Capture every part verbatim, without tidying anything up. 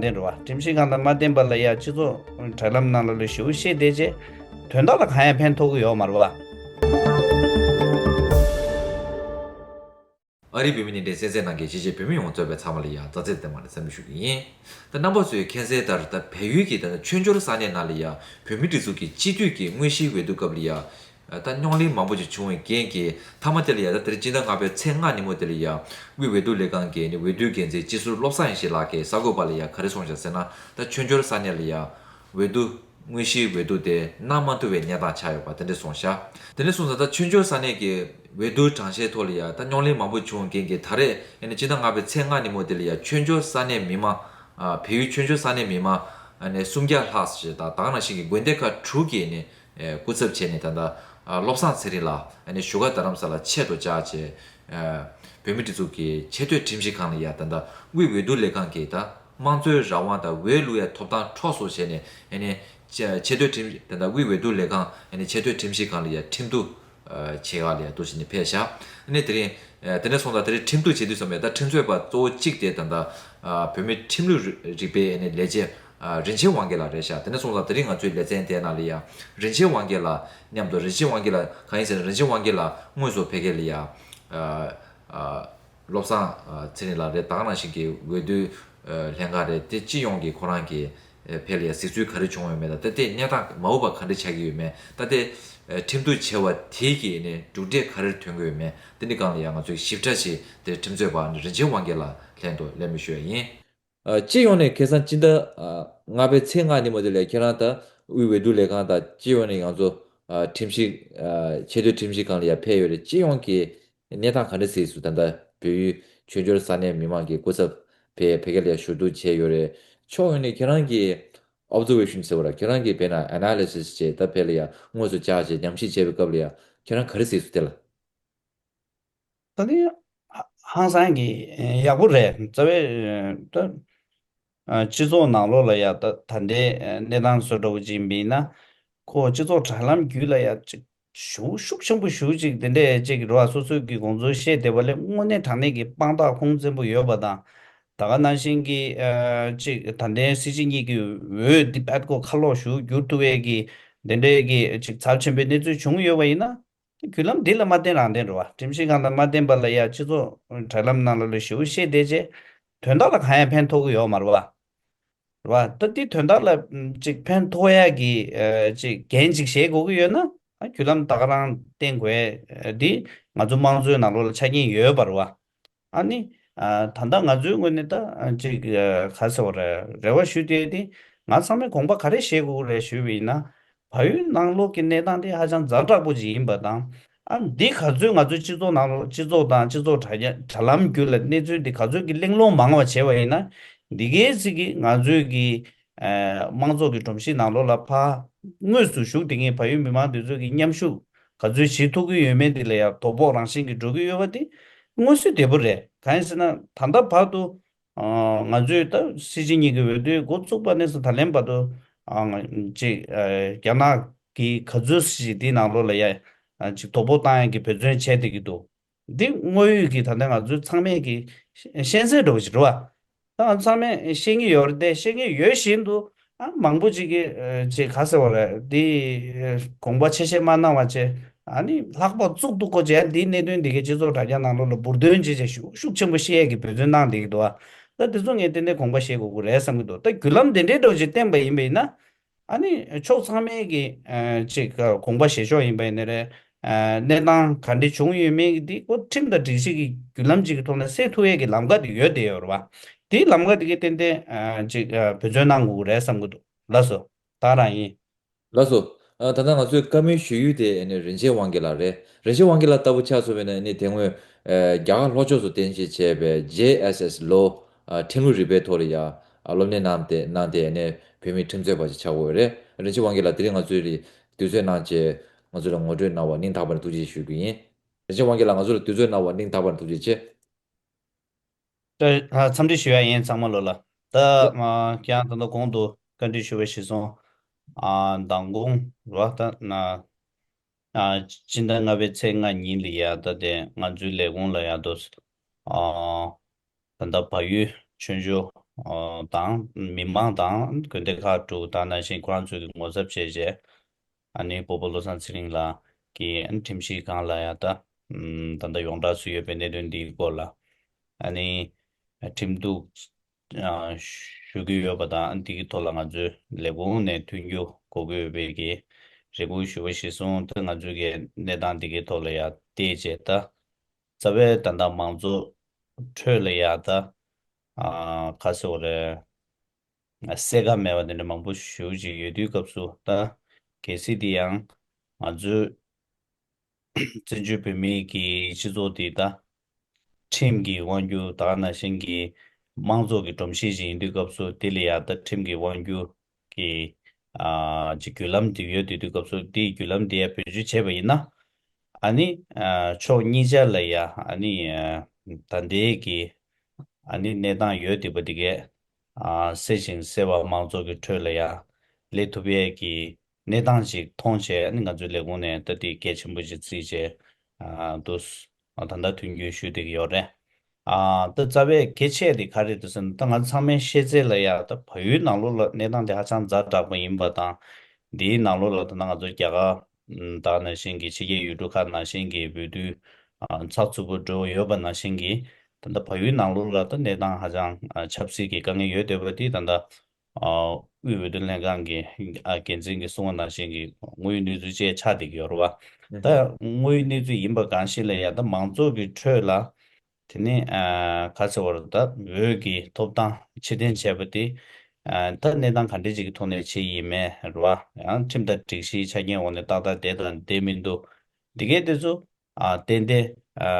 ལྡན་རེད་བ། ཁྲིམས་ཞིབ་ཁང་དང་མ་བསྟན་པ་ལ་ཡ་སྤྱི་ཚོགས་དྲ་ལམ་ནང་ལ་ལ་ཞེ་པོ་བཤད་བསྡད་རྗེས་དོན་དག་ལ་གང་ཡང་ཕན་ཐོགས་ཀྱི་ཡོད་མ་རེད་བ། ཨ་རིའི་བོད་མི་ནས་འདྲེན་གསན་གཟིགས་གནང་མཁན་གཞིས་བྱེས་བོད་མི་ཡོངས་གཙོས་པའི་ཚང་མ་ལ་ཡང་མཛའ་བརྩེ་ལྡན་པ་ནས་འཚམས་འདྲི་ཞུ་གི་ཡིན། ད་རྣམ་པ་ཚོས་མཁྱེན་གསལ་ལྟར་ད་བལ་ཡུལ་གྱི་ད་ཆོས་འབྱོར་ས་གནས་ནང་ལ་ཡང་བོད་མི་སྒྲིག་འཛུགས་ཀྱི་སྤྱི་འཐུས་ཀྱི་དངོས་གཞིའི་འོས་བསྡུ་སྐབས་ལ་ཡང་ད་རྙོག་གླེང་མང་པོ་ཅིག་བྱུང་བའི་རྐྱེན་གྱིས་མཐའ་མ་དེ་ལ་ཡང་ད་དེ་རིང་སྤྱི་ཟླ་ལྔ་པའི་ཚེས་ལྔ་ཉིན་མོ་དེ་ལ་ཡང་དབུས་འོས་བསྡུ་ལས་ཁང་གི་ནི་འོས་བསྡུའི་འགན་འཛིན་སྤྱི་ཟུར་བློ་བཟང་ཡེ་ཤེས་ལགས་ཀྱིས་གསར་འགོད་པ་ལ་ཡང་ག་རེ་གསུངས་བཞག་ཟེར་ན། ད་ཆོས་འབྱོར་ས་གནས་ལ་ཡང་འོས་བསྡུ་དངོས་གཞིའི་འོས་བསྡུ་དེ་གནང་མ་ཐུབ་པའི་གནས་སྟངས་ཆགས་ཡོད་པ་དེ་འདྲ་གསུངས་ཤག་དེ་འདྲ་གསུངས་ཙང་ད་ཆོས་འབྱོར་ས་གནས་ཀྱི་འོས་བསྡུ་གྲངས་བཤེར་ཐོག་ལ་ཡང་ད་རྙོག་གླེང་མང་པོ་བྱུང་རྐྱེན་གྱིས་ད་རེས་ཨ་ནི་སྤྱི་ཟླ་ལྔ་པའི་ཚེས་ལྔ་ཉིན་མོ་དེ་ལ་ཡང་ཆོས་འབྱོར་ས་གནས་མི་མང་ཨ་བལ་ཡུལ་ཆོས་འབྱོར་ས་གནས་མི་མང་ཨ་ནི་སུམ་བརྒྱ་ལྷག་ཞིག་དང་ད་ག་ནང་བཞིན་གྱི་དགོན་སྡེ་ཁག་དྲུག་གི་ནི་ཨ་སྐུ་ཚབ་བྱས་ནས་ད་ལྟ་ཨ་བློ་བཟང་ཚེ་རིང་ལགས་ཨ་ནི་བཞུགས་སྒར་རྡ་རམ་ས་ལ་ཆེད་དུ་བཅར་བྱས་ཨ་བོད་མིའི་སྒྲིག་འཛུགས་ཀྱི་ཆེས་མཐོའི་ཁྲིམས་ཞིབ་ཁང་ལ་ཡང་ད་ལྟ་དབུས་འོས་བསྡུ་ལས་ཁང་གིས་ད་དམངས་གཙོའི་རང་དབང་དང་འོས་བླུག་ཡའི་ཐོབ་ཐང་འཕྲོག་སོང་བྱས་ནས་ཨ་ནི་ཆེ་ཆེས་མཐོའི་ཁྲིམས་ད་ལྟ་དབུས་འོས་བསྡུ་ལས་ཁང་ཨ་ནི་ཆེས་མཐོའི་ཁྲིམས་ཞིབ་ཁང་ལ་ཡང་ཁྲིམས་གཏུག་ཨ་བྱེད་ག་ལ་ཡང་འདུག་ཟེར་ནས་ཕེབས་ཤག་ཨ་ནི་དེ་རིང་ཨ་དེ་ནས་སོང་ཙང་དེ་རིང་ཁྲིམས་གཏུག་བྱེད་དུས་ཙམ་པས་ད་ཁྲིམས་རྩོད་པ་གཙོ་བོ་གཅིག་དེ་ད་ལྟ་ཨ་བོད་མིའི་ཁྲིམས་ལུགས་རིག་པའི་ཨ་ནི་ལས་བྱེད་ཨ་རིན་ཆེན་དབང་རྒྱལ་ལགས་རེད་ཤག་དེ་ནས་སོང་ཙང་དེ་རིང་ང་ཚོའི་ལེ་ཚན་དེའི་ནང་ལ་ཡང་རིན་ཆེན་དབང་རྒྱལ་ལགས་མཉམ་དུ། རིན་ཆེན་དབང་རྒྱལ་ལགས་གང་ཡིན་ཟེར་ན་རིན་ཆེན་དབང་རྒྱལ་ལགས་དངོས་སུ་ཕ་གི་ལ་ཡང་ཨ་ཨ་བློ་བཟང་ཨ་ཚེ་རིང་ལགས་རེད། ད་ག་ནང་བཞིན་གྱི་འོས་བསྡུ་ཨ་ལྷན་ཁང་རེད། དེ་སྤྱི་ཡོངས་ཀྱི་ཁོ་རང་གི་ཨ་ཕ་གི་ལ་ཡང་གཟིགས་ཚུལ་ག་རེ་བྱུང་ཡོད་མེད་དང་ད་ལྟའི་གནས་སྟངས་མ་འོངས་པ་ག་འདྲ་ཆགས་ཀྱི་ཡོད་མེད། ད་ལྟའི་ཨ་ཁྲིམས་གཏུག་བྱས་པ་དེ་གི་ནི་གྲུབ་འབྲས་ག་རེ་ཐོན་གྱི་ཡོད་མེད། དེ་འདི་སྒང་ལ་ཡང་ང་ཚོས་ཞིབ་ཕྲ་ཞིག་དེ་ཁྲིམས་རྩོད་པ་རིན་ཆེན་དབང་རྒྱལ་ལགས་ལྷན་དུ་གླེང་མོལ་ཞུ་ཡ་ཡིན། ཨ་སྤྱི་ཡོངས་ནས་ཁ་སང་སྤྱི་ཟླ་ཨ་ལྔ་པའི་ཚེས་ལྔ་ཉིན་མོ་དེ་ལ་ཁྱེད་རང་དང་དབུས་འོས་བསྡུ་ལས་ཁང་དང་སྤྱི་ཡོངས་ནས་ང་ཚོ་ཨ་ཁྲིམས་ཞིབ་ཨ་ཆེས་མཐོའི་ཁྲིམས་ཞིབ་ཁང་ལ་ཡང་ཕེབས་ཡོད་རེད། སྤྱི་ཡོངས་ཀྱི་གནས་སྟངས་ག་འདྲ་གཟིགས་སོང་། ད་ལྟ་བལ་ཡུལ་ཆོས་འབྱོར་ས་གནས་མི་མང་གི་སྐུ་ཚབ་ཕེབས་ཕ་གི་ལ་ཡང་ཞུ་གཏུག་བྱས་ཡོད་རེད། ཕྱོགས་ཡོངས་ནས་ཁྱེད་རང་གི་observation་ཟེར་བ་ར་ཁྱེད་རང་གི་དཔེར་ན་analysis་བྱས་ད་ཕ་གི་ལ་ཡང་དངོས་སུ་བཅར་བྱས་ཉམས་ཞིབ་བྱས་པའི་སྐབས་ལ་ཡང་ཁྱེད་རང་ག་རེ་གཟིགས་སོང་དེ་ལ། ད་ནི་ཧ་ཧང་སང་གི་ཡག་པོ་རེད། རྩ་བའི་ད་སྤྱི་ཚོགས་ནང་ལོགས་ལ་ཡ་ད་ད་ལྟའི་གནས་སྟངས་བཟོ་འདྲ་བོ་ཅིག་ཡིན་པ་ཡིན་ན། ཁོ་སྤྱི་ཚོགས་དྲ་ལམ་བརྒྱུད་ལ་ཡ་ཅིག་ཤུགས་ཤུགས་ཆེན་པོ་ཞེ་ཅིག་དེ་འདྲས་ཅིག་རེད་བ། སོ་སོའི་གི་དགོངས་ཚུལ་བཤད་བསྡད་པ་ལས་དངོས་གནས་དྲང་གནས་ཀྱི་དཔང་རྟགས་ཁུངས་བཙན་པོ་ཡོད་པ་དང་། ད་ག་ནང་བཞིན་གྱི་ཅིག་ད་ལྟའི་སྲིད་སྤྱི་གཉིས་ཀྱི་འོས་འདི་དཔེ་ཁོ་ཁ་ལོག་ཞེ་པོ་འགྱུར་ཐུབ་པའི་གི་དེ་འདྲས་ཀྱི་ཅིག་ཚབས་ཆེན་པོའི་གནས་ཚུལ་བྱུང་ཡོད་པ་ཡིན་ན། བརྒྱུད་ལམ་འདི་ལ་མ་བརྟེན་རང་བརྟེན་རེད་བ། ཁྲིམས་ཞིབ་ཁང་དང་མ་བརྟེན་པ་ལ་ཡ་སྤྱི་ཚོགས་དྲ་ལམ་ནང་ལ་ལ་ཞེ་པོ་བཤད་བསྡད་རྗེས་དོན་དག་ལ་གང་ཡང་ཕན་ཐོགས་ཀྱི་ཡོད་མ་རེད་བ། རེད་བ། ད་འདི་དོན་དག་ལ་ཅིག་ཕན་ཐོགས་ཡ་གི་ཅིག་འགན་ཅིག་བཞེས་དགོས་ཀྱི་ཡོད་ན་བརྒྱུད་ལམ་ད་ག་རང་བརྟེན་དགོས་འདི་ང་ཚོ་དམངས་གཙོའི་ནང་ལོགས་ལ་ཆ་རྐྱེན་ཡོད་པ་རེད་བ། ཨ་ནི། ཨ་ད་ལྟ་ང་ཚོའི་ངོས་ནས་ད་ཨ་ཅིག་ཨ་ག་ཟེར་བ་རེད། རེ་བ་ཞུ་དེ་དེ་ང་ཚང་མས་དགོངས་པ་ག་རེ་བཞེས་དགོས་ཀྱི་རེད་ཞུས་པ་ཡིན་ན། བལ་ཡུལ་ནང་ལོགས་ཀྱི་གནས་སྟངས་དེ་ཧ་ཅང་ཛ་དྲག་པོ་ཅིག་ཡིན་པ་དང་། ཨ་འདི་ག་ཚོད་ང་ཚོའི་སྤྱི་ཚོགས་ནང་ལོགས་སྤྱི་ཚོགས་དང་སྤྱི་ཚོགས་དྲ་རྒྱ་དྲ་ལམ་བརྒྱུད་ལ་གནས་ཚུལ་འདི་ག་ཚོད་ཀྱི་གླེང་སློང་མང་བ་བྱས་པ་ཡིན་ན། འདི་གའི་ཚིག་གིས་ང་ཚོའི་གི་ཨ་དམངས་གཙོ་གི་སྒྲོམ་གཞི་ནང་ལོགས་ལ་ཕར་དངོས་སུ་བཞུགས་བསྡད་མཁན་བལ་ཡུལ་མི་མང་དེ་ཚོ་གི་མཉམ་ཞུགས་ག་ཚོད་བྱེད་ཐུབ་ཀྱི་ཡོད་མེད་འདི་ལ་ཡང་དོ་ཕོག་རང་བཞིན་གྱིས་འགྲོ་གི་ཡོད་པ་དེ་མངོན་གསལ་དོད་པོ་རེད། གང་ཡིན་ཟེར་ན་ད་ལྟ་བར་དུ་ང་ཚོས་ད་སྲིད་སྤྱི་གཉིས་ཀྱི་འོས་བསྡུའི་འགོ་བཙུགས་པ་ནས་བཟུང་ད་ལན་བར་དུ་ཅིག་རྒྱ་ནག་གིས་ག་ཚོད་ཞིག་འདིའི་ནང་ལོགས་ལ་ཡ་ཅིག་དོ་ཕོག་བཏང་ཡག་གི་འབད་བརྩོན་བྱས་བསྡད་ཀྱི་འདུག་འདི་དངོས་ཡོད་ཀྱི་ད་ལྟ་ང་ཚོའི་ཚང་མས་ཀྱི་ཤེས་གསལ་འདྲ་བོ་ཞིག་རེད་བ། ད་ང་ཚང་མས་ཤེས་ཀྱི་ཡོད་རེད་དེ་ཤེས་ཀྱི་ཡོད་བཞིན་དུ་ཨ་མང་པོ་ཅིག་གིས་ཅིག་ག་ཟེར་བ་རེད་འདི་དགོངས་པ་ཆེ་བཞེས་མ་གནང་བ་བྱས་ཨ་ནི་ལྷག་པར་གཙུག་ཏུ་བཀོད་བྱས་འདིའི་གནད་དོན་འདི་གའི་སྤྱི་ཚོགས་དྲ་རྒྱ་ནང་ལོགས་ལ་འབུར་འདོན་བྱས་བྱས་ཤུགས་ཤུགས་ཆེན་པོ་བཤད་ཡས་ཀྱི་འབད་བརྩོན་གནང་བསྡད་ཀྱི་འདུག་ཨ་ད་དེ་ཚོ་ངས་ཏན་ཏན་དགོངས་པ་བཞེས་དགོས་ཀྱི་རེད་བསམ་གྱི་འདུག་ད་བརྒྱུད་ལམ་འདི་འདྲའི་འདྲ་བོ་ཅིག་བསྟན་པ་ཡིན་པ་ཡིན་ན། ཨ་ནི་ཕྱོགས་ཚང་མས་ཀྱི་ཅིག་དགོངས་པ་བཞེས་ཕྱོགས་ཡིན་པ་ཡིན་ན་རེད། གནས་སྟངས་ག་འདྲ་བྱུང་ཡོད་མེད་ཀྱི་འདི་ཁོ་ཁྲིམས་དང་སྒྲིག་གཞི་གི་བརྒྱུད་ལམ་ཅིག་གི་ཐོག་ནས་སེལ་ཐུབ་ཡས་ཀྱི་ལམ་ཁ་དེ་ཡོད་བསྡད་ཡོད་རེད་བ། དེའི་ལམ་ཁ་དེ་གའི་ཏན་ཏན་ཅིག་འབད་བརྩོན་གནང་དགོས་ཀྱི་རེད་བསམ་གྱི་འདུག་ལགས་སོ། ད་རང་ཡིན། ལགས་སོ། ད་ལྟ་ང་ཚོས་བཀའ་མོལ་ཞུ་ཡུལ་དེ་ནི་རིན་ཆེན་དབང་རྒྱལ་ལགས་རེད། རིན་ཆེན་དབང་རྒྱལ་ལགས་ལྟ་བུ་ཆ་མཚོན་པ་ཡིན་ན་ནི་དེ་སྔོན་རྒྱ་གར་ལྷོ་ཕྱོགས་སུ་རྟེན་གཞི་བྱས་པའི་ཇེ་ཨེས་ཨེས་ལོ། ཨ་ཁྲིམས་ལུགས་རིག་པའི་ཐོག་ལ་ཡ་ཨ་སློབ་གཉེར་གནང་སྟེ་གནང་སྟེ་ཨ་ནི་བོད་མིའི་ཁྲིམས་རྩོད་པ་ཞིག་ཆགས་ཡོད་རེད། རིན་ཆེན་དབང་རྒྱལ་ལགས་དེ་རིང་ང་ཚོའི་རིགས་དུས་ཚོད་གནང་བྱས་ང་ཚོ་ལ་ངོ་སྤྲོད་གནང་བར་སྙིང་ཐག་པ་ནས་ཐུགས་རྗེ་ཞུ་རྒྱུ་ཡིན། རིན་ཆེན་དབང་རྒྱལ་ལགས་ང་ཚོ་ལ་དུས་ཚོད་གནང་བར་སྙིང་ཐག་པ་ནས་ཐུགས་རྗེ་ཆེ། ད་ཨ་འཚམས་འདྲི་ཞུ་ཡ་ཡིན་ཚང་མ་ལོ་ལ། ད་ཨ་ཁྱེད་རང་ད་ལྟ་གོང་དུ་བཀའ་འདྲི་ཞུ་བ་གཞིར་བཟུང་ཨ་མདང་དགོང་རེད་བ། ད་ན་ཨ་སྤྱི་ཟླ་ལྔ་པའི་ཚེས་ལྔ་ཉིན་ལ་ཡ་ད་དེ་ང་ཚོའི་ལས་ཁུངས་ལ་ཡ་ད་ཨ་ད་ལྟ་བལ་ཡུལ་ཆོས་འབྱོར་ ཨ་དང་མི་མང་དང་དགོན་སྡེ་ཁག་དྲུག་དང་ནང་བཞིན་ཁོ་རང་ཚོས་ཀྱི་ངོ་ཚབ་བྱས་རྗེས། ཨ་ནི་སྤོ་བོ་བློ་བཟང་ཚེ་རིང་ལགས་ཀྱིས་ཨ་ནི་ཁྲིམས་ཞིབ་ཁང་ལ་ཡ་ད་ཨམ་ད་ལྟ་ཡོངས་གྲགས་སུ་ཡོད་པའི་གནད་དོན་འདིའི་སྐོར་ལ་ཨ་ནི་ཁྲིམས་གཏུག་ཨ་ཞུ་གི་ཡོད་པ་དང་། ཨ་ནི་འདི་གི་ཐོག་ལ་ང་ཚོའི་ལས་ཁུངས་ནས་མཐུན་འགྱུར་དགོས་ཀྱི་ཡོད་པའི་གི་རེ་སྐུལ་ཞུ་བ་གཞིར་བཟུང་། ད་ང་ཚོའི་གི་གནས་སྟངས་འདི་གི་ཐོག་ལ་ཡ་བལྟས་རྗེས། ད་རྩ་བའི་ད་ལྟ་མང་ཚོགས་ཁྲོད་ལ་ཡ་ད་ཨ་ག་ཟེར་བ་རེད། གསལ་ཁ་མེད་པ་དེ་འདྲ་མང་པོ་ཞེ་པོ་ཅིག་ཡོད་དུས་སྐབས་སུ། ད་གལ་སྲིད་དེ་ཡང་ང་ཚོའི་བཙན་བྱོལ་བོད་མིའི་གི་སྤྱི་ཚོགས་དེ་ད་ཁྲིམས་ཀྱི་དབང་སྒྱུར་དེ་ག་ནང་བཞིན་གྱི་དམངས་གཙོ་གི་སྒྲོམ་གཞི་ཞིག་ཡིན་དུས་སྐབས་སུ། དེ་ལ་ཡ་ད་ཁྲིམས་ཀྱི་དབང་སྒྱུར་གྱི་ཨ་ཅིག་བརྒྱུད་ལམ་དེ་ཡོད་དུས་སྐབས་སུ། དེའི་བརྒྱུད་ལམ་དེ་ཡ་བེད་སྤྱོད་བྱས་པ་ཡིན་ན། ཨ་ནི་ཨ་ཕྱོགས་གཉིས་ཆ་ལ་ཡ་ཨ་ནི་ཨ་ད་ལྟའི་གི་ཨ་ནི་གནས་སྟངས་ཡོད་བསྡད་པ་དེ་གས་ཨ་གསལ་ཞིང་གསལ་བ་མང་ཚོགས་ཀྱི་ཁྲོད་ལ་ཡ་སླེབས་ཐུབ་ཡས་ཀྱི་གནས་སྟངས་ཤིག་མཐོང་བྱས། ཨ་ནི་ང་ཚོའི་ལས་ཁུངས་ནས་ད་དེ་གལ་ཆེན་པོ་ཞིག་བརྩིས་བྱས་ཨ་འདུག་ཨ་ད་ལྟ་མཐུན་འགྱུར་ཞུ་བསྡད་ཀྱི་ཡོད་རེད། ཨ་ད་རྩ་བའི་གལ་ཆེ་དེ་ག་རེ་རེད་ཟེར་ན། ད་ང་ཚང་མའི་ཤེས་ཚད་ལ་ཡ་ད་བལ་ཡུལ་ནང་ལོགས་ལ་གནས་སྟངས་དེ་ཧ་ཅང་ཛ་དྲག་པོ་ཡིན་པ་དང་། འདིའི་ནང་ལོགས་ལ་ད་ལྟ་ང་ཚོ་རྒྱ་གར་ཨམ་ད་ག་ནང་བཞིན་གྱི་ཕྱི་རྒྱལ་ཡུལ་གྲུ་ཁག་ནང་བཞིན་གྱི་འོས་བསྡུ་ཨ་ཚགས་ཚུད་པོ་འགྲོ་ཡོད་པ་ནང་བཞིན་གྱི། ད་ལྟ་བལ་ཡུལ་ནང་ལོགས་ལ་ད་གནས་སྟངས་ཧ་ཅང་ཨ་ཆབ་སྲིད་ཀྱི་དཀའ་ངལ་ཡོད་བསྡད་པ་དེ་ད་ལྟ་ཨ་དབུས་འོས་བསྡུ་ལྷན་ཁང་གི་ཨ་འགན་འཛིན་གྱིས་གསུངས་པ་ནང་བཞིན་གྱི་དངོས་ཡོད་གནས་ཚུལ་བཅས་ཆགས་བསྡད་ཀྱི་ཡོད་རེད་བ། ད་དངོས་ཡོད་གནས་ཚུལ་ཡིན་པ་གང་ཞིག་ལ་ཡ་ད་མང་ཚོགས་ཀྱི་ཁྲོད་ལ། དེ་ནས་ཨ་ག་ཟེར་བ་རེད། ད་འོས་ཀྱི་ཐོབ་ཐང་ཕྱིར་འཐེན་བྱས་པ་དེ་ཨ་ད་གནས་སྟངས་ག་འདྲ་ཅིག་གི་ཐོག་ནས་བྱས་ཡིན་མིན་རེད་བ། ཡང་ཁྲིམས་དང་སྒྲིག་གཞིའི་ཆ་རྐྱེན་འོག་ནས་ཏག་ཏག་བསྡད་དང་བསྡད་མི་འདུག་འདི་གས་དེ་ཚོ་ཨ་ཏན་ཏན་ཨ་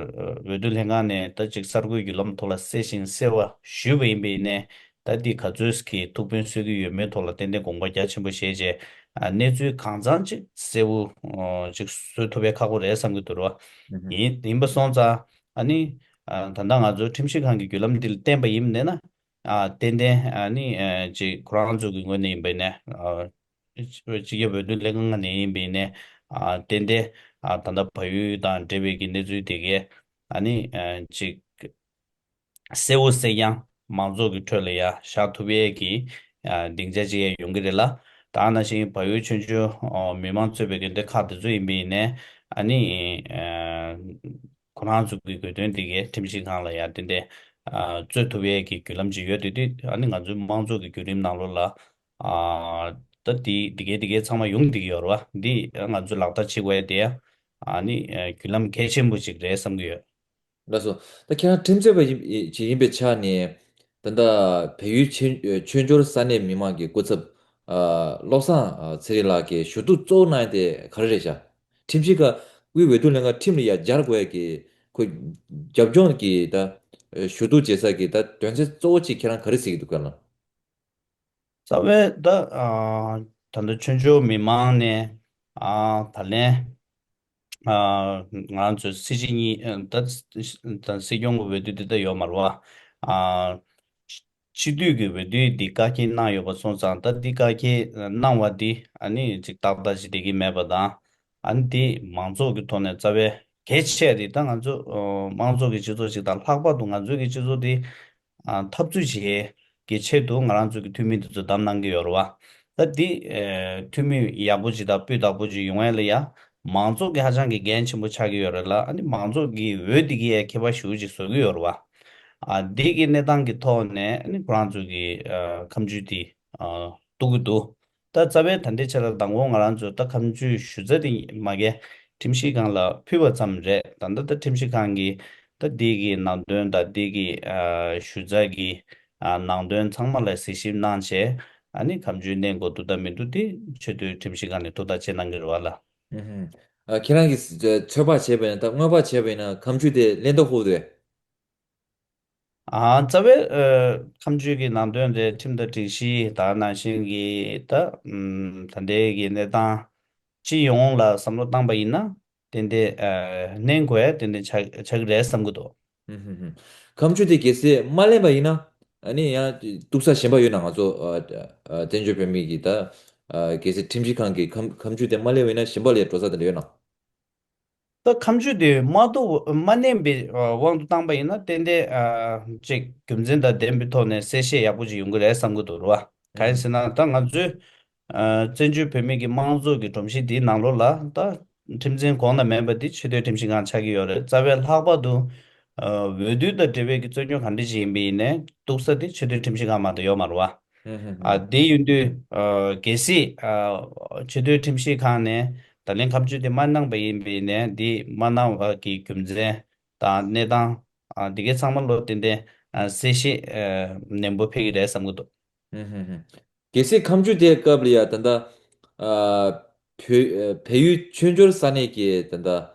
འོས་བསྡུ་ལྷན་ཁང་ནས་ད་ཅིག་གསར་འགོད་བརྒྱུད་ལམ་ཐོག་ལ་གསལ་ཞིང་གསལ་བ་ཞུས་པ་ཡིན་པ་ཡིན་ནའི། ད་འདི་ག་ཚོད་ཀྱི་ཐུགས་ཕན་གསོས་ཀྱི་ཡོད་མེད་ཐོག་ལ་ཏན་ཏན་དགོངས་པ་རྒྱ་ཆེན་པོ་བཞེས་རྗེས། ཨ་གནས་ཚུལ་གང་འཚམ་ཅིག་གསལ་བོ་ཨ་ཅིག་བཟོ་ཐུབ་པའི་ཁག་པོ་རེད་བསམ་གྱི་འདུག་ར། ཡིན་ཡིན་པ་སོང་ཙང་། ཨ་ནི་ཨ་ད་ལྟ་ང་ཚོའི་ཁྲིམས་ཞིབ་ཁང་གི་བརྒྱུད་ལམ་འདི་ལ་བརྟེན་པ་ཡིན་ནས་ན། ཨ་ཏན་ཏན་ཨ་ནི་ཨ་ཅིག་ཁོ་རང་ཚོ་གི་ངོས་ནས་ཡིན་པ་ཡིན་ནའི། ཨ་སྤྱི་ཁྱབ་འོས་བསྡུ་ལྷན་ཁང་ནས་ཡིན་པ་ཡིན་ནའི། ཨ་ཏན་ཏན་ཨ་ད་ལྟ་བལ་ཡུལ་དང་འབྲེལ་བའི་གི་གནས་ཚུལ་དེ་གས་ཨ་ནི་ཨ་ཅིག་གསལ་བོ་གསལ་རྐྱང་མང་ཚོགས་ཀྱི་ཁྲོད་ལ་ཡ་བཞག་ཐུབ་ཡས་ཀྱི་ཨ་སྡིངས་ཆ་ཅིག་ཡང་ཡོང་གི་རེད་ལ། ད་ནང་བཞིན་བལ་ཡུལ་ཆོས་འབྱོར་ཨ་མི་མང་གཙོས་པའི་དགོན་སྡེ་ཁག་དེ་ཚོ་ཡིན་པ་ཡིན་ནའི། ཨ་ནི་ཨ་ཁོ་རང་ཚོ་གི་དགོས་འདུན་དེ་གས་ཁྲིམས་ཞིབ་ཁང་ལ་ཡ་ཏན་ཏན་ཨ་རྩོད་ཐུབ་ཡས་ཀྱི་བརྒྱུད་ལམ་ཅིག་ཡོད་དེ་དུས། ཨ་ནི་ང་ཚོའི་མང་ཚོགས་ཀྱི་བརྒྱུད་རིམ་ནང་ལོགས་ལ་ཨ་ད་དེ་དེ་གས་དེ་གས་ཚང་མ་ཡོང་བསྡད་ཀྱི་ཡོད་རེད་བ། འདི་ང་ཚོས་ལག་བསྟར་བྱེད་དགོས་ཡས་དེ་ཡ་ཨ་ནི་ཨ་བརྒྱུད་ལམ་གལ་ཆེན་པོ་ཅིག་རེད་བསམ་གྱི་ཡོད། ལགས་སོ། ད་ཁྱེད་རང་ཁྲིམས་རྩོད་པ་ཡིན་ཅིག་ཡིན་པའི་ཆ་ནས། ད་ལྟ་བལ་ཡུལ་ཆོས་ཆོས་འབྱོར་ས་གནས་མི་མང་གི་སྐུ་ཚབ་ཨ་བློ་བཟང་ཨ་ཚེ་རིང་ལགས་ཀྱིས་ཞུ་གཏུག་གཙོ་བོ་གནང་ཡ་དེ་ག་རེ་རེད་ཤག་ཁྲིམས་ཞིབ་ཁང་། དབུས་འོས་བསྡུ་ལྷན་ཁང་ཁྲིམས་ལ་ཡ་སྦྱར་དགོས་ཡ་གི་ཁོ་རྒྱབ་ལྗོངས་ཀྱི་ད་ཞུ་གཏུག་བྱེད་ས་གི་ད་དོན་ཚན་གཙོ་བོ་གཅིག་ཁྱེད་རང་ག་རེ་གཟིགས་ཀྱི་འདུག་ག་ལགས། རྩ་བའི་ད་ཨ་ད་ལྟ་ཆོས་འབྱོར་མི་མང་ནས་ཨ་ད་ལན་ཨ་ང་རང་ཚོའི་སྲིད་སྤྱི་གཉིས་ཨ་ད་ད་སྲིད་སྐྱོང་གི་འོས་བསྡུ་འདི་ད་ཡོད་མ་རེད་བ། ཨ་སྤྱི་འཐུས་ཀྱི་འོས་བསྡུ་འདི་བཀག་སྐྱིལ་གནང་ཡོད་པ་སོང་ཙང་། ད་འདི་བཀག་སྐྱིལ་གནང་བ་འདི་ཨ་ནི་ཅིག་ཏག་ཏག་ཅིག་བསྡད་ཀྱི་མེད་པ་དང་། ཨ་ནི་འདི་མང་ཚོགས་ཀྱི་ཐོག་ནས་རྩ་བའི་གལ་ཆེ་དེ། ད་ང་ཚོ་ཨ་མང་ཚོགས་ཀྱི་སྤྱི་ཚོགས་ཤིག་དང་། ལྷག་པར་དུ་ང་ཚོའི་གི་སྤྱི་ཚོགས་འདི་ཨ་འཐབ་རྩོད་བྱེད་ཀྱི་ཆེད་དུ་ང་རང་ཚོ་གི་འཐུས་མི་འདི་ཚོ་བདམས་གནང་གི་ཡོད་རེད་བ། ད་འདི་ཨ་འཐུས་མི་ཡག་པོ་ཅིག་དང་སྤུས་དག་པོ་ཅིག་ཡོང་ཡ་ལ་ཡ་མང་ཚོགས་ཀྱི་ཧ་ཅང་གི་འགན་ཆེན་པོ་ཆགས་ཀྱི་ཡོད་རེད་ལ། ཨ་ནི་མང་ཚོགས་ཀྱི་འོས་འདི་གི་ཡ་ཁྱད་པར་ཞེ་པོ་ཅིག་བཟོ་གི་ཡོད་རེད་བ། ཨ་འདི་གི་གནས་སྟངས་ཀྱི་ཐོག་ནས་ཨ་ནི་ཁོ་རང་ཚོ་གི་ཨ་ཁ་མཆུ་དེ་ཨ་གཏུག་གི་འདུག་ད་རྩ་བའི་ད་ལྟའི་ཆ་ལ་མདང་དགོང་ང་རང་ཚོས་ད་ཁ་མཆུའི་ཞུ་རྩ་དེ་མ་གི་ཁྲིམས་ཞིབ་ཁང་ལ་ཕུལ་བ་ཙམ་རེད། ད་ལྟ་ད་ཁྲིམས་ཞིབ་ཁང་གིས་ད་འདི་གི་ནང་དོན་དང་འདི་གི་ཨ་ཞུ་རྩ་གི་ཨ་ནང་དོན་ཚང་མ་ལ་གཟིགས་ཞིབ་གནང་བྱས། ཨ་ནི་ཁ་མཆུའི་གནས་དགོས་འདུག་དང་མི་འདུག་དེ་ཆེས་མཐོའི་ཁྲིམས་ཞིབ་ཁང་ནས་ཐུགས་ཐག་བཅད་གནང་གི་རེད་བ་ལ། ཨུ་ཧུམ། ཨ་ཁྱེད་རང་གིས་ཚོད་དཔག་བྱས་པ་ཡིན་ན། ད་སྔོན་དཔག་བྱས་པ་ཡིན་ན་ཁ་མཆུ་དེ་ལན་འདེབས་ཐུབ་འདུག་ཨ་རྩ་བའི་ཨ་ཁ་མཆུ་གི་ནང་དོན་དེ་ཁྲིམས་དང་སྒྲིག་གཞི་དེ་ག་ནང་བཞིན་གྱི་ད་ཨམ་ད་ལྟའི་གི་གནས་སྟངས་སྤྱི་ཡོངས་ལ་བསམ་བློ་བཏང་པ་ཡིན་ན། ཏན་ཏན་ཨ་གནས་དགོས་ཡ་ཏན་ཏན་ཆགས་ཆགས་ཀྱི་རེད་བསམ་གྱི་འདུག་ཨུ་ཧུམ་ཧུམ། ཁ་མཆུ་དེ་གལ་སྲིད་མ་ལེན་པ་ཡིན་ན། ཨ་ནི་ཡང་གཏུག་ས་གཞན་པ་ཡོད་ན། ང་ཚོ་ཨ་ཨ་བཙན་བྱོལ་བོད་མི་གི་ད་ཨ་གལ་སྲིད་ཁྲིམས་ཞིབ་ཁང་གི་ཁ་ཁ་མཆུ་དེ་མ་ལེན་པ་ཡིན་ན་གཞན་པ་ལ་འགྲོ་ས་དེ་འདྲ་ཡོད་ན། ད་ཁ་མཆུ་དེ་མ་གཏོགས་མ་མནན་པའི་ཨ་དབང་དུ་བཏང་པ་ཡིན་ན་ཏན་ཏན་ཨ་ཅིག་རྒྱུ་མཚན་དང་ལྡན་པའི་ཐོག་ནས་གསལ་བཤད་ཡག་པོ་ཅིག་ཡོང་གི་རེད་བསམ་གྱི་འདུག་རེད་བ། གང་ཡིན་ཟེར་ན་ད་ང་ཚོའི་ཨ་བཙན་བྱོལ་བོད་མི་གི་དམངས་གཙོ་གི་སྒྲོམ་གཞི་འདིའི་ནང་ལོགས་ལ་ད་ཁྲིམས་འཛིན་གོང་ན་མེད་པ་འདི་ཆེས་མཐོའི་ཁྲིམས་ཞིབ་ཁང་ཆགས་ཀྱི་ཡོད་རེད། རྩ་བའི་ལྷག་པར་དུ་ཨ་འོས་བསྡུ་དང་འབྲེལ་བའི་གི་རྩོད་རྙོག་ག་འདྲ་ཞིག་ཡིན་པ་ཡིན་ནའི་གཏུག་ས་དེ་ཆེས་མཐོའི་ཁྲིམས་ཞིབ་ཁང་མ་གཏོགས་ཡོད་མ་རེད་བ། ཨ་དེ་ཡིན་དུས་ཨ་གལ་སྲིད་ཨ་ཆེས་མཐོའི་ཁྲིམས་ཞིབ་ཁང་ནས་ད་ལན་ཁ་མཆུ་དེ་མ་གནང་པ་ཡིན་པ་ཡིན་ནའི་འདི་མ་གནང་བ་གི་རྒྱུ་མཚན་དང་གནས་སྟངས་ཨ་འདི་གའི་ཚང་མ་ལོ་ཏན་ཏན་ཨ་གསལ་བཤད་ཨ་ནན་པོ་ཕེབས་ཀྱི་རེད་བསམ་གྱི་འདུག། ཧུམ་ཧུམ་ཧུམ། གལ་སྲིད་ཁ་མཆུ་དེའི་སྐབས་ལ་ཡ་ད་ལྟ་ཨ་བལ་བལ་ཡུལ་ཆོས་འབྱོར་ས་གནས་ཀྱི་ད་ལྟ་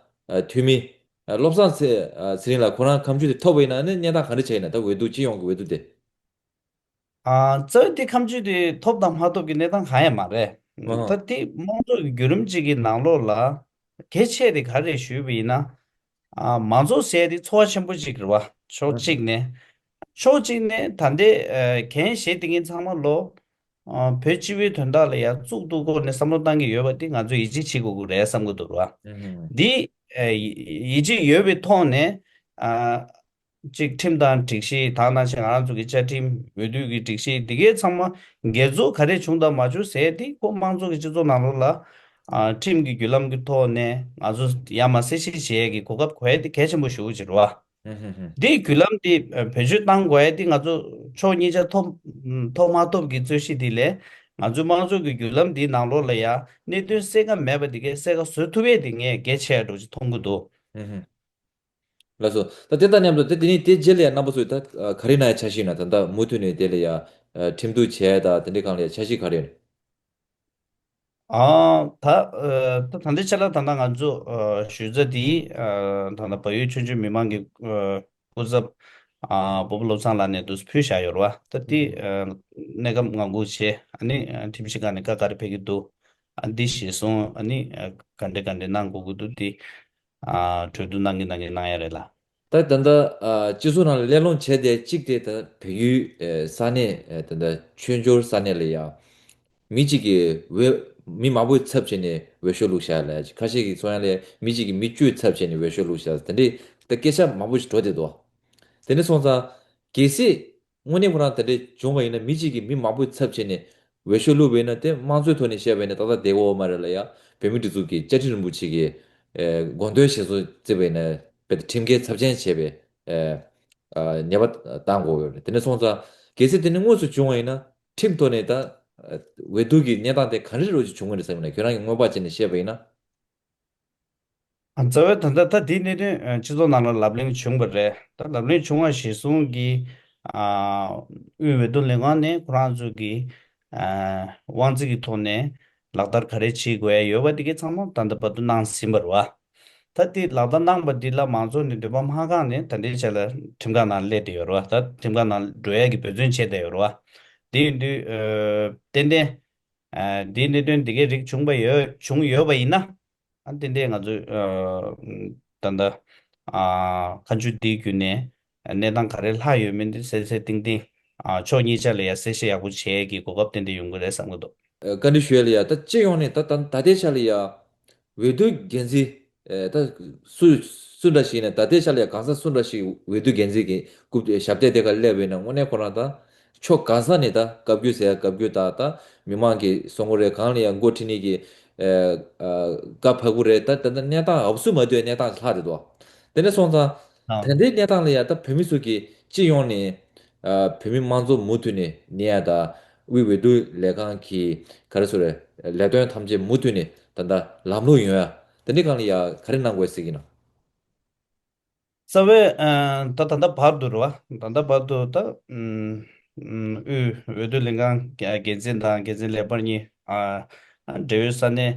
ཨ་འཐུས་མི་ཨ་བློ་བཟང་ཚེ་ཨ་ཚེ་རིང་ལགས་ཁོ་རང་ཁ་མཆུ་དེ་ཐོབ་པ་ཡིན་ན་ནི་གནས་སྟངས་ག་འདྲ་ཆགས་ཡིན་ན། ད་འོས་བསྡུ་སྤྱི་ཡོངས་ཀྱི་འོས་བསྡུ་དེ། ཨ་རྩ་བའི་དེ་ཁ་མཆུ་དེ་ཐོབ་དང་མ་ཐོབ་ཀྱི་གནས་སྟངས་གང་ཡང་མ་རེད། ཨ་ད་དེ་དམངས་གཙོ་གི་བརྒྱུད་རིམ་གཅིག་གི་ནང་ལོགས་ལ་གལ་ཆེ་དེ་ག་རེ་ཞུས་པ་ཡིན་ན། ཨ་མང་གཙོ་ཟེར་དེ་ཚོར་བ་ཆེན་པོ་གཅིག་རེད་བ། ཕྱོགས་གཅིག་ནས། ཕྱོགས་གཅིག་ནས་ད་ལྟའི་ཨ་འགན་བཞེས་བསྡད་མཁན་ཚང་མ་ལོ། ཨ་བོད་སྤྱི་པའི་དོན་དག་ལ་ཡང་གཙུག་ཏུ་བཀུར་ནས་བསམ་བློ་བཏང་གི་ཡོད་པ་དེ་ང་ཚོས་ཡིད་ཆེས་བྱེད་དགོས་ཀྱི་རེད་བསམ་གྱི་འདུག་ར། ཨ་འདི་ཨ་ཡིད་ཆེས་ཡོད་པའི་ཐོག་ནས་ཨ་གཅིག་ཁྲིམས་དང་སྒྲིག་གཞི་དང་ནང་བཞིན་ང་རང་ཚོ་གི་བཅའ་ཁྲིམས་འོས་བསྡུ་གི་སྒྲིག་གཞི་འདི་གའི་ཚང་མ་འགལ་འཛུགས་ག་རེ་བྱུང་དང་མ་བྱུང་ཟེར་དེ་ཁོ་དམངས་གཙོ་གི་སྤྱི་ཚོགས་ནང་ལོགས་ལ་ཨ་ཁྲིམས་ཀྱི་བརྒྱུད་ལམ་གྱི་ཐོག་ནས་ང་ཚོ་ཡར་མར་གསལ་བཤད་བྱེད་ཡས་ཀྱི་གོ་སྐབས་གོ་ཡས་དེ་གལ་ཆེན་པོ་ཞེ་པོ་ཅིག་རེད་བ། ཧུམ་ཧུམ་ཧུམ། འདིའི་བརྒྱུད་ལམ་འདི་ཨ་བེད་སྤྱོད་གཏང་དགོས་ཡ་འདི་ང་ཚོ་ཕྱོགས་གཉིས་ཆ་ཐོབ་ཐོབ་མ་ཐོབ་ཀྱི་རྩོད་གཞི་འདི་ལས་ང་ཚོའི་དམངས་གཙོ་གི་བརྒྱུད་ལམ་འདིའི་ནང་ལོགས་ལ་ཡ་གནད་དོན་གསལ་ཁ་མེད་པ་འདི་གའི་གསལ་ཁ་བཟོ་ཐུབ་ཡས་འདི་ངས་གལ་ཆེ་འགྲོ་ཅིག་མཐོང་གི་འདུག། ཧུམ་ཧུམ། ལགས་སོ། ད་དེ་དང་མཉམ་དུ་དེ་དེ་ནི་དེ་རྗེས་ལ་ཡ་རྣམ་པ་ཚོས་ད་ཨ་ག་རེ་གནང་ཡ་འཆར་གཞི་ཡོད་ན། ད་ལྟ་མུ་མཐུད་ནས་དེ་ལ་ཡ་ཨ་ཁྲིམས་གཏུག་བྱས་ད་དེ་འདྲའི་སྒང་ལ་ཡ་འཆར་གཞི་ག་རེ་ཡོད་ན། ཨ་ད་ཨ་ད་ད་ལྟའི་ཆ་ལ་ད་ལྟ་ང་ཚོ་ཨ་ཞུ་རྩ་དེ་ཨ་ད་ལྟ་བལ་ཡུལ་ཆོས་བརྒྱུད་མི་མང་གི་ཨ་སྐུ་ཚབ་ཨ་བུ་བློ་བཟང་ལགས་ནས་འདུག་ཕུལ་བཞག་ཡོད་རེད་བ། ད་དེ་ཨ་གནས་སྐབས་ངང་སྒུག་བྱས། ཨ་ནི་ཨ་ཁྲིམས་ཞིབ་ཁང་ནས་བཀའ་ག་རེ་ཕེབས་ཀྱི་འདུག། ཨ་འདི་གཞིར་བཟུང་ཨ་ནི་ཨ་ག་འདྲ་ག་འདྲ་གནང་དགོས་ཀྱི་འདུག། དེ་ཨ་གྲོས་བསྡུར་གནང་གི་གནང་གི་གནང་ཡ་རེད་ལ། ད་ད་ལྟ་ཨ་སྤྱི་ཚོགས་ནང་ལ་གླེང་སློང་བྱས་ཏེ་གཅིག་དེ་ད་བལ་ཡུལ་ཨ་ས་གནས་ཨ་ད་ལྟ་ཆོས་འབྱོར་ས་གནས་ལ་ཡ་མི་གཅིག་གིས་འོས་མི་མང་པོའི་ཚབ་བྱས་ནས་འོས་ཤོག་བླུགས་བཞག་ལ། ཁ་ཤས་ཀྱིས་གསུང་ཡ་ལ་མི་གཅིག་གིས་མི་བཅུའི་ཚབ་བྱས་ནས་འོས་ཤོག་བླུགས་བཞག། དེ་འདྲའི་ད་སྐད་ཆ་མང་པོ་ཞིག་འགྲོ་བསྡད་འདུག། དེ་འདྲ་སོང་ཙང་གལ་སྲིད་དངོས་གནས་ཁོ་རང་དེ་འདྲ་བྱུང་བ་ཡིན་ན། མི་གཅིག་གིས་མི་མང་པོའི་ཚབ་བྱས་ནས་འོས་ཤོག་བླུགས་པ་ཡིན་ན། དེ་དམངས་གཙོའི་ཐོག་ནས་བཤད་པ་ཡིན་ན་ཏག་ཏག་བསྡད་ཀྱི་ཡོད་མ་རེད་ལ། ཡ་བོད་མིའི་སྒྲིག་འཛུགས་ཀྱི་བཅའ་ཁྲིམས་རིན་པོ་ཆེ་གི་ཨེ་དགོངས་དོན་གཞིར་བཟུང་བརྩིས་པ་ཡིན་ན། རྦད་དེ་ཁྲིམས་འགལ་ཚབས་ཆེན་བྱས་པའི་ཨེ་ཨ་ཉེས་པ་བཏང་དགོས་ཡོད་རེད། དེ་འདྲ་སོང་ཙང་གལ་སྲིད་དེ་ནི་དངོས་སུ་བྱུང་བ་ཡིན་ན། ཁྲིམས་ཐོག་ནས་ད་ཨ་འོས་བསྡུ་གི་གནས་སྟངས་དེ་ག་འདྲ་རོ་ཅིག་བྱུང་གི་རེད་བསམ་ན། ཁྱོད་རང་གིས་དངོས་པོ་བྱས་ནས་བཤད་པ་ཡིན་ན། ཨ་རྩ་བའི་ད་ལྟ་ད་དེའི་གནད་དོན་ཨ་སྤྱི་ཚོགས་ནང་ལ་ལབ་གླེང་བྱུང་བ་རེད། ད་ལབ་གླེང་བྱུང་བ་གཞིར་བཟུང་གིས་ཨ་དབུས་འོས་བསྡུ་ལས་ཁང་ནས་ཁོ་རང་ཚོ་གི་ཨ་དབང་འཛིན་གྱི་ཐོག་ནས་ལག་བསྟར་ག་རེ་བྱེད་དགོས་ཡ་ཡོད་པ་དེ་གའི་ཚང་མ་ད་ལྟ་བར་དུ་གནང་ཟིན་པ་རེད་བ། ད་དེ་ལག་བསྟར་གནང་པ་འདི་ལ་མང་ཚོགས་ནས་འདོད་པ་མ་ཁེངས་ནས་ད་ལྟའི་ཆ་ལ་ཁྲིམས་ཁང་ནང་སླེབས་བསྡད་ཡོད་རེད་བ། ད་ཁྲིམས་ཁང་ནང་འགྲོ་ཡ་གི་འབད་བརྩོན་བྱས་བསྡད་ཡོད་རེད་བ། དེ་ཡིན་དུས་ཨ་ཏན་ཏན་ཨ་འདིའི་གནད་དོན་འདི་གའི་རིགས་བྱུང་བ་ཡོད་བྱུང་ཡོད་པ་ཡིན་ན། ཨ་ཏན་ཏན་ང་ཚོས་ཨ་ད་ལྟ་ཨ་ཁ་མཆུ་འདིའི་བརྒྱུད་ནས་གནས་སྟངས་ག་རེ་ལྷག་ཡོད་མེད་འདི་གསལ་གསལ་ཏིང་ཏིང་ཨ་ཕྱོགས་གཉིས་ཆ་ལ་ཡ་གསལ་བཤད་ཡག་པོ་བྱེད་ཀྱི་གོ་སྐབས་ཏན་ཏན་ཡོང་གི་རེད་བསམ་གྱི་འདུག། ཨ་བཀའ་འདྲི་ཞུ་ཡ་ལ་ཡ། ད་སྤྱི་ཡོངས་ནས་ད་ད་ད་ལྟའི་ཆ་ལ་ཡ་འོས་བསྡུ་འགན་འཛིན་ཨ་ད་སུ་སུ་འདྲ་ཞིག་ཡིན་ན། ད་ལྟའི་ཆ་ལ་ཡ་གང་ཟག་སུ་འདྲ་ཞིག་འོས་བསྡུ་འགན་འཛིན་གྱི་རྐུབ་ཞབས་སྟེགས་དེ་ཁ་སླེབས་པ་ཡིན་ན། དངོས་གནས་ཁོ་རང་ད་ཕྱོགས་གང་ས་ནས་ད་བཀའ་བཀྱོན་ཟེར་ཡ་བཀའ་བཀྱོན་དང་། ད་མི་མང་གིས་གསུང་གི་རེད། གང་ལ་ཡང་འགོ་ཁྲིད་ནས་ཀྱི་ཨ་ཨ་བཀའ་ཕབ་ཀྱི་རེད། ད་ད་ད་གནས་སྟངས་འུབ་སུ་མ་ཐུབ་པའི་གནས་སྟངས་ལྷག་རེད་དོ། དེ་འདྲ་སོང་ཙང་ད་ལྟའི་གནས་སྟངས་ལ་ཡ་ད་བོད་མི་ཚོ་གི་སྤྱི་ཡོངས་ནས་ཨ་བོད་མི་དམངས་གཙོ་མུ་མཐུད་ནས་གནས་ཡ་དང་། དབུས་འོས་བསྡུ་ལས་ཁང་གིས་ག་རེ་ཟེར་རེད། ལས་དོན་ཐམས་ཅད་མུ་མཐུད་ནས་ད་ལྟ་ལམ་ལྷོང་ཡོང་ཡ། དེ་འདྲའི་སྒང་ལ་ཡ་ག་རེ་གནང་དགོས་ཟེར་གྱི་ན། རྩ་བའི་ཨ་ད་ད་ལྟ་བར་དུ་རེད་བ། ད་ལྟ་བར་དུ་ད་ཨུམ་ཨུམ་དབུས་འོས་བསྡུ་ལས་ཁང་འགན་འཛིན་དང་འགན་འཛིན་ལས་འཕར་གཉིས། ཨ་ཨ་འབྲེལ་ཡོད་ས་གནས་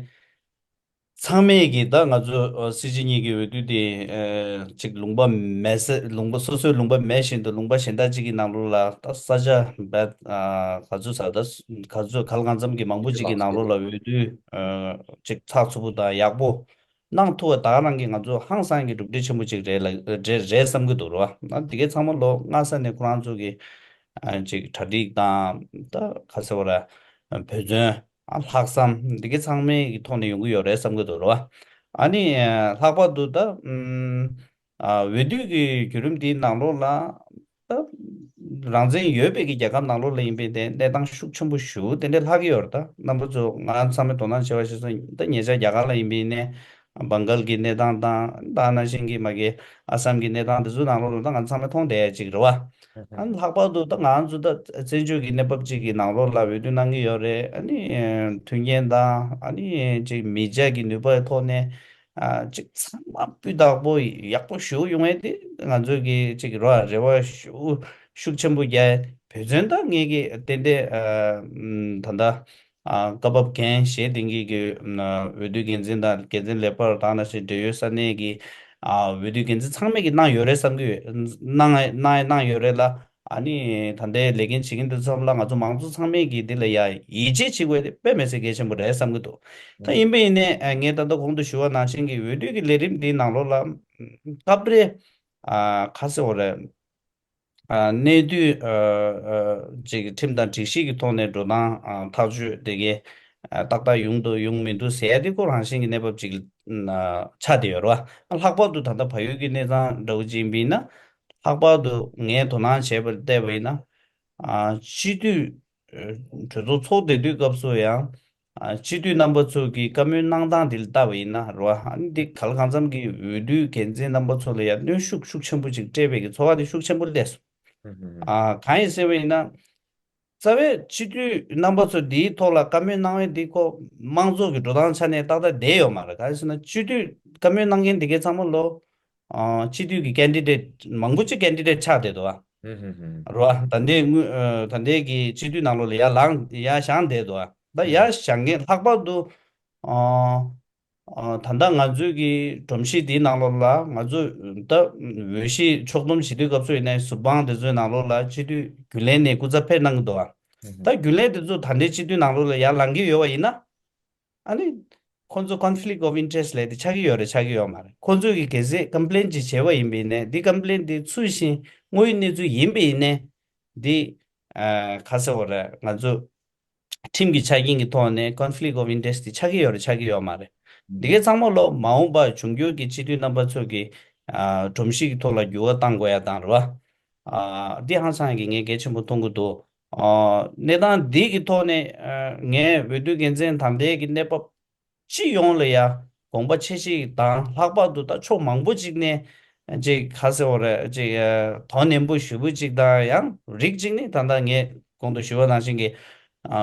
ཚང་མས་ཀྱིས་ད་ང་ཚོ་ཨ་སྲིད་སྤྱི་གཉིས་ཀྱི་འོས་བསྡུ་དེ་ཨ་ཅིག་ལུང་པ་མེད་ས། ལུང་པ་སོ་སོའི་ལུང་པ་མེད་བཞིན་དུ་ལུང་པ་གཞན་དག་ཅིག་གི་ནང་ལོགས་ལ་ད་ས་ཆ་རྦད་ཨ་ག་ཚོད་ས། ད་ག་ཚོད་ག་ལ་གང་འཚམ་གྱི་མང་པོ་ཅིག་གི་ནང་ལོགས་ལ་འོས་བསྡུ་ཨ་ཅིག་ཚགས་ཚུད་པོ་དང་ཡག་པོ་གནང་ཐུབ་པ་ད་ག་རང་གི་ང་ཚོ་ཧང་སང་གི་གྲུབ་འབྲས་ཆེན་པོ་ཅིག་རེད་ལ་རེད་རེད་བསམ་གྱི་འདུག་རེད་བ། ཨ་དེ་གའི་ཚང་མ་ལོ་སྔ་ས་ནས་ཁོ་རང་ཚོ་གི་ཨ་ཅིག་གྲ་སྒྲིག་དང་། ད་ག་ཟེར་བ་ར། འབད་བརྩོན། ཨ་ལྷག་བསམ་འདི་གའི་ཚང་མའི་གི་ཐོག་ནས་ཡོང་གི་ཡོད་རེད་བསམ་གྱི་འདུག་རེད་བ། ཨ་ནི་ལྷག་པར་དུ་ད་ཨུམ་ཨ་འོས་བསྡུ་གི་བརྒྱུད་རིམ་དེའི་ནང་ལོགས་ལ་ད་རང་བཙན་ཡོད་པའི་གི་རྒྱལ་ཁབ་ནང་ལོགས་ལ་ཡིན་པའི་དེ་གནས་སྟངས་ཤུགས་ཆེན་པོ་ཞེ་པོ་དེ་འདྲ་ལྷག་གི་ཡོད་རེད། ད་རྣམ་པ་ཚོ་ང་ཚང་མས་དོ་སྣང་བྱས་པ་ཞིག་སོང་ད་ཉེ་ཆར་རྒྱ་གར་ལ་ཡིན་པའི་ནས་བང་གལ་གྱི་གནས་སྟངས་དང་ད་ནང་བཞིན་གྱི་མ་གི་ཨ་སམ་གྱི་གནས་སྟངས་དེ་ཚོའི་ནང་ལོགས་ལ་ད་ང་ཚང་མས་མཐོང་བསྡད་ཡ་ཅིག་རེད་བ། ཨ་ནི་ལྷག་པར་དུ་ད་ང་ཚོ་ད་བཙན་བྱོལ་གྱི་གནས་བབ་ཅིག་གི་ནང་ལོགས་ལ་འོས་བསྡུ་གནང་གི་ཡོད་རེད། ཨ་ནི་མཐུན་རྐྱེན་དང་ཨ་ནི་ཅིག་མི་ཆ་གི་ནུས་པའི་ཐོག་ནས་ཨ་ཅིག་ཚང་མ་སྤུས་དག་པོ་ཡག་པོ་ཞེ་པོ་ཡོང་ཡས་དེ་ང་ཚོ་གི་ཅིག་རོ་རེ་བ་ཤུགས་ཤུགས་ཆེན་པོ་རྒྱག་ཡས། བོད་དོན་ད་ངེད་ཀྱི་ཏན་ཏན་ཨ་ད་ལྟ་ཨ་སྐབས་བབ་འགན་བཞེས་ལྡན་གྱི་གི་ཨ་འོས་བསྡུ་འགན་འཛིན་དང་འགན་འཛིན་ལས་འཕར་དང་ནང་བཞིན་འབྲེལ་ཡོད་ས་གནས་ཀྱི་ཨ་འོས་བསྡུ་འགན་འཛིན་ཚང་མས་ཀྱི་གནང་ཡོད་རེད་བསམ་གྱི་ཡོད། གནང་ཡ་གནང་ཡ་གནང་ཡོད་རེད་ལ། ཨ་ནི་ད་ལྟའི་ལས་འགན་བྱེད་མཁན་དེ་ཚོ་ལ་ང་ཚོ་མང་ཚོགས་ཚང་མས་ཀྱི་འདི་ལ་ཡ་ཡིད་ཆེས་བྱེད་དགོས་དེ་དཔེ་མི་སྲིད་གལ་ཆེན་པོ་རེད་བསམ་གྱི་འདུག་ད་ཡིན་པ་ཡིན་ནའི་ཨ་ངས་ད་ལྟ་གོང་དུ་ཞུ་བ་ནང་བཞིན་གྱི་འོས་བསྡུ་གི་ལས་རིམ་འདིའི་ནང་ལོགས་ལ་སྐབས་རེ་ཨ་ག་ཟེར་བ་རེད། ཨ་གནས་དུས་ཨ་ཨ་ཅིག་ཁྲིམས་དང་སྒྲིག་གཞི་གི་ཐོག་ནས་འགྲོ་སྟངས་ཨ་ཐག་གཅོད་དེ་གའི་ཨ་ཏག་ཏག་ཡོང་འདུག་ཡོང་མི་འདུག་ཟེར་ཡ་དེ་ཁོ་རང་བཞིན་གྱི་གནས་བབ་ཅིག་ཨ་ཆགས་བསྡད་ཡོད་རེད་བ། ལྷག་པར་དུ་ད་ལྟ་བལ་ཡུལ་གྱི་གནས་སྟངས་འདྲ་བོ་ཅིག་ཡིན་པ་ཡིན་ན་ལྷག་པར་དུ་ངས་དོ་སྣང་བྱས་པར་བལྟས་པ་ཡིན་ན་ཨ་སྤྱི་འཐུས་ཨ་གྲོས་ཚོགས་ཚོགས་བསྡད་དུས་སྐབས་སུ་ཡང་། ཨ་སྤྱི་འཐུས་རྣམ་པ་ཚོ་གི་བཀའ་མོལ་གནང་སྟངས་དེ་ལ་ལྟ་བ་ཡིན་ན་རེད་བ། ཨ་ནི་འདི་ག་ལ་གང་འཚམ་གྱི་འོས་བསྡུའི་འགན་འཛིན་རྣམ་པ་ཚོ་ལ་ཡང་གནོན་ཤུགས་ཤུགས་ཆེན་པོ་ཅིག་སྤྲད་པའི་གི་ཚོར་བ་དེ་ཤུགས་ཆེན་པོ་སླེབས་སོང་། ཨ་གང་ཡིན་ཟེར་བ་ཡིན་ན། རྩ་བའི་སྤྱི་འཐུས་རྣམ་པ་ཚོ་འདིའི་ཐོག་ལ་བཀའ་མོལ་གནང་བའི་འདི་ཁོ་དམངས་གཙོ་གི་འགྲོ་སྟངས་ཆ་ནས་ཏག་ཏག་བསྡད་ཡོད་མ་རེད། གང་ཡིན་ཟེར་ན་སྤྱི་འཐུས་བཀའ་མོལ་གནང་མཁན་འདི་གའི་ཚང་མ་ལོ། ཨ་སྤྱི་འཐུས་ཀྱི་ཀེན་ཌི་ཌེ་ཊི་མང་པོ་ཅིག་ཀེན་ཌི་ཌེ་ཊི་ཆགས་བསྡད་འདུག་ཨ། ཧུམ་ཧུམ་ཧུམ། རེད་བ། ད་ལྟའི་དངོས་ཨ་ད་ལྟའི་གི་སྤྱི་འཐུས་ནང་ལོགས་ལ་ཡར་ལངས་ཡར་བཞེངས་བསྡད་འདུག་ཨ། ད་ཧུམ་ཡར་བཞེངས་མཁན་ལྷག་པར་དུ་ཨ་ཨ་ད་ལྟ་ང་ཚོའི་གི་སྒྲོམ་གཞི་འདིའི་ནང་ལོགས་ལ་ང་ཚོ་ད་འོས་གཞི་ཕྱོགས་བསྡོམས་བྱེད་དུས་སྐབས་སུ་ཡིན་ནའི་ཟུར་དཔང་དེ་ཚོའི་ནང་ལོགས་ལ་སྤྱི་འཐུས་རྒྱུན་ལས་ནས་སྐུ་ཚབ་ཕེབས་གནང་གི་འདུག་ཨ། ཧུམ་ཧུམ། ད་རྒྱུན་ལས་དེ་ཚོ་ད་ལྟའི་སྤྱི་འཐུས་ནང་ལོགས་ལ་ཡར་ལངས་ཀྱི་ཡོད་པ་ཡིན་ན། ཨ་ནི། ཁོང་ཚོ་conflict of interest ལབ་དེ་ཆགས་ཀྱི་ཡོད་རེད་ཆགས་ཀྱི་ཡོད་མ་རེད། ཁོང་ཚོས་ཀྱི་གལ་སྲིད་complain ཅིག་བྱས་པ་ཡིན་པ་ཡིན་ནའི་འདི་complain དེ་ཚུལ་བཞིན་དངོས་ཡོད་གནས་ཚུལ་ཡིན་པ་ཡིན་ནའི་འདི་ཨ་ག་ཟེར་བ་རེད། ང་ཚོ་ཁྲིམས་ཀྱི་ཆ་རྐྱེན་གྱི་ཐོག་ནས་conflict of interest དེ་ཆགས་ཀྱི་ཡོད་རེད་ཆགས་ཀྱི་ཡོད་མ་རེད། འདི་གའི་ཚང་མ་ལོ་མ་འོངས་པར་འབྱུང་འགྱུར་གྱི་སྤྱི་འཐུས་རྣམ་པ་ཚོ་གི་ཨ་སྒྲོམ་གཞི་གི་ཐོག་ལ་འགྱུར་བ་གཏང་དགོས་ཡ་དང་རེད་བ། ཨ་འདི་ཧང་སང་ཡ་གི་ངས་གལ་ཆེན་པོ་མཐོང་གི་འདུག་ཨ་གནས་སྟངས་འདི་གི་ཐོག་ནས་ཨ་ངས་འོས་བསྡུ་འགན་འཛིན་དང་ལྟའི་གི་གནས་བབ་སྤྱི་ཡོངས་ལ་ཡ་དགོངས་པ་ཆེ་ཤོས་དང་ལྷག་པར་དུ་ད་ཕྱོགས་མང་པོ་ཅིག་ནས་ཅིག་ག་ཟེར་བ་རེད་ཅིག་དོ་ནན་པོ་ཞེ་པོ་ཅིག་དང་ཡང་རིགས་ཅིག་ནི་ད་ལྟ་ངས་གོང་དུ་ཞུ་བ་ནང་བཞིན་གྱི་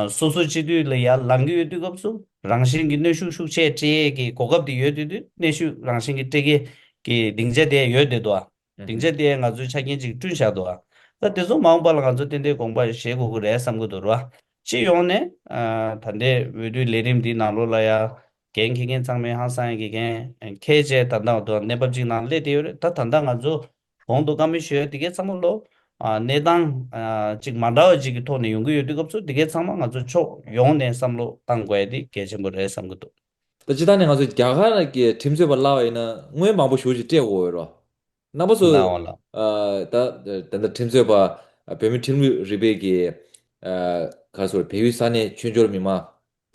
སོ་སོ་སྤྱི་འཐུས་ལ་ཡར་ལངས་ཀྱི་ཡོད་དུས་སྐབས་སུ་རང་བཞིན་གྱི་གནོན་ཤུགས་ཤུགས་ཆེ་སྤྲད་ཀྱི་གོ་སྐབས་དེ་ཡོད་དུས་དུས་གནོན་ཤུགས་རང་བཞིན་གྱི་སྤྲད་ཀྱི་གི་སྡིངས་ཆ་དེ་ཡོད་དེ་འདུག་ཨ། སྡིངས་ཆ་དེ་ང་ཚོས་ཆ་རྐྱེན་ཅིག་བསྐྲུན་བཞག་འདུག་ཨ། ད་དེ་ཚོ་མ་འོངས་པ་ལ་ང་ཚོ་ཏན་ཏན་དགོངས་པ་བཞེས་དགོས་ཀྱི་རེད་བསམ་གྱི་འདུག་ར། སྤྱི་ཡོངས་ནས་ཨ་ད་ལྟའི་འོས་བསྡུའི་ལས་རིམ་འདིའི་ནང་ལོགས་ལ་ཡ་འགན་འཁྱེར་མཁན་ཚང་མས་ཧང་སང་ཡ་གི་འགན་འཁྱེར་བྱས་ད་ལྟ་འདུག་གནས་བབ་ཅིག་ནང་སླེབས་བསྡད་ཡོད་རེད། ད་ད་ལྟ་ང་ཚོ་གོང་དུ་བཀའ་མོལ་ཞུ་ཡ་དེ་གའི་ཚང་མ་ལོ་ཨ་གནས་སྟངས་ཨ་ཅིག་མ་འདྲ་བ་ཅིག་གི་ཐོག་ནས་ཡོང་གི་ཡོད་དུས་སྐབས་སུ་དེ་གའི་ཚང་མ་ང་ཚོ་ཕྱོགས་ཡོངས་ནས་བསམ་བློ་བཏང་དགོས་ཡ་དེ་གལ་ཆེན་པོ་རེད་བསམ་གྱི་འདུག་ད་སྤྱིར་བཏང་ནས་ང་ཚོ་རྒྱ་གར་གྱི་ཁྲིམས་རྩོད་པ་ལབ་པ་ཡིན་ན་དངུལ་མང་པོ་ཞེ་པོ་ཅིག་སྤྲད་དགོས་ཡོད་རོ། རྣམ་པ་ཚོ་ལའོ་ལ། ཨ་ད་ད་ལྟ་ཁྲིམས་རྩོད་པ་ཨ་བོད་མི་ཁྲིམས་ལུགས་རིག་པའི་གི་ཨ་ག་རེ་ཟེར་བལ་ཡུལ་ས་གནས་ཆོས་འབྱོར་མི་མང་